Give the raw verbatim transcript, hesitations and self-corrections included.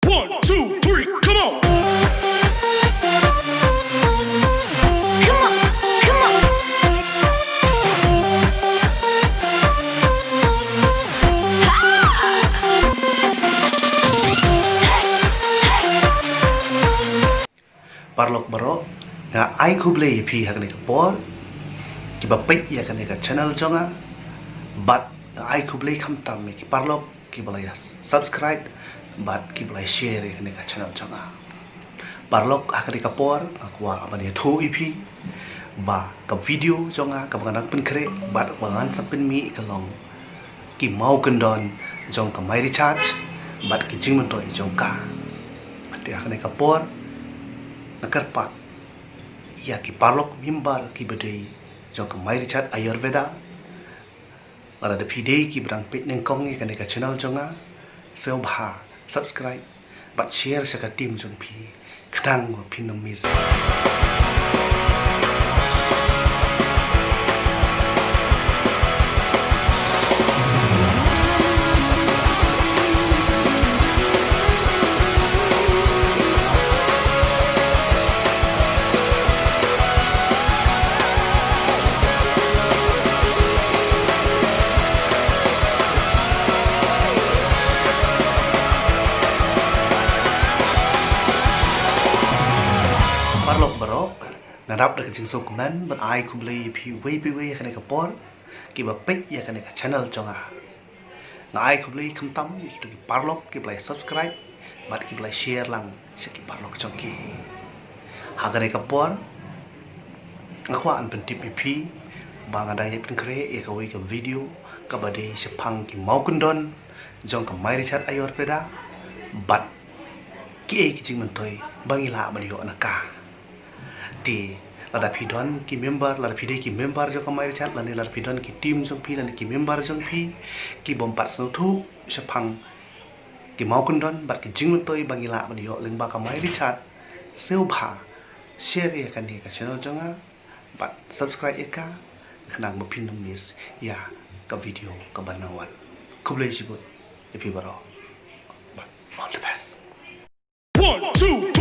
One, two, three, come on. Come on, come on. Paralok baroh, nga ai khublei ïa phi ha kane ka por, kiba peit ïa kane ka channel jong nga, bad nga ai khublei khamtam ïa ki paralok kiba la ïa subscribe bad kiba la ïa share ïa kane ka channel jong nga. Paralok, ha kane ka por nga kwah ban ïathuh ïa phi ba ka video jong nga kaba ngan pynkhreh bad ba ngan sa pynmih ka long ki mawkyndon jong ka Mai Richard bad ki jingmyntoi jong ka. Te ha kane ka por nga kyrpad ïa ki paralok member kiba dei jong ka Mai Richard Ayurveda, lada phi dei kiba dang peit nyngkong ïa kane ka channel jong nga, sngewbha subscribe bad share sha ka team jong phi, khnang ba phin ym miss. Paralok baroh, nga dap da ka jingsngewkmen ban ai khublei ïa phi uwei pa uwei ha kane ka por kiba peit ïa kane ka channel jong nga. Nga ai khublei khamtam ïa kito ki paralok kiba la ïa subscribe bad kiba la ïa share lang sha ki paralok jong ki. Ha kane ka por nga kwah ban pyntip ïa phi ba nga dang ïa pynkhreh ïa kawei ka video kaba dei shaphang ki mawkyndon jong ka Mai Richard Ayurveda bad kiei ki jingmyntoi ba ngi lah ban ïoh na ka. Te lada phi don ki member, lada phi dei ki member jong ka Mai Richard, lane lada phi don ki team jong phi, lane ki member jong phi kibym pat sngewthuh shaphang ki mawkyndon bad ki jingmyntoi ba ngi lah ban ïoh lyngba ka Mai Richard, sngewbha share ïa kane ka channel jong nga bad subscribe ïa ka, khnang ba phin ym miss ïa ka video kaba nang wan. Khublei shibun ïa phi baroh. Bad all the best. One, two,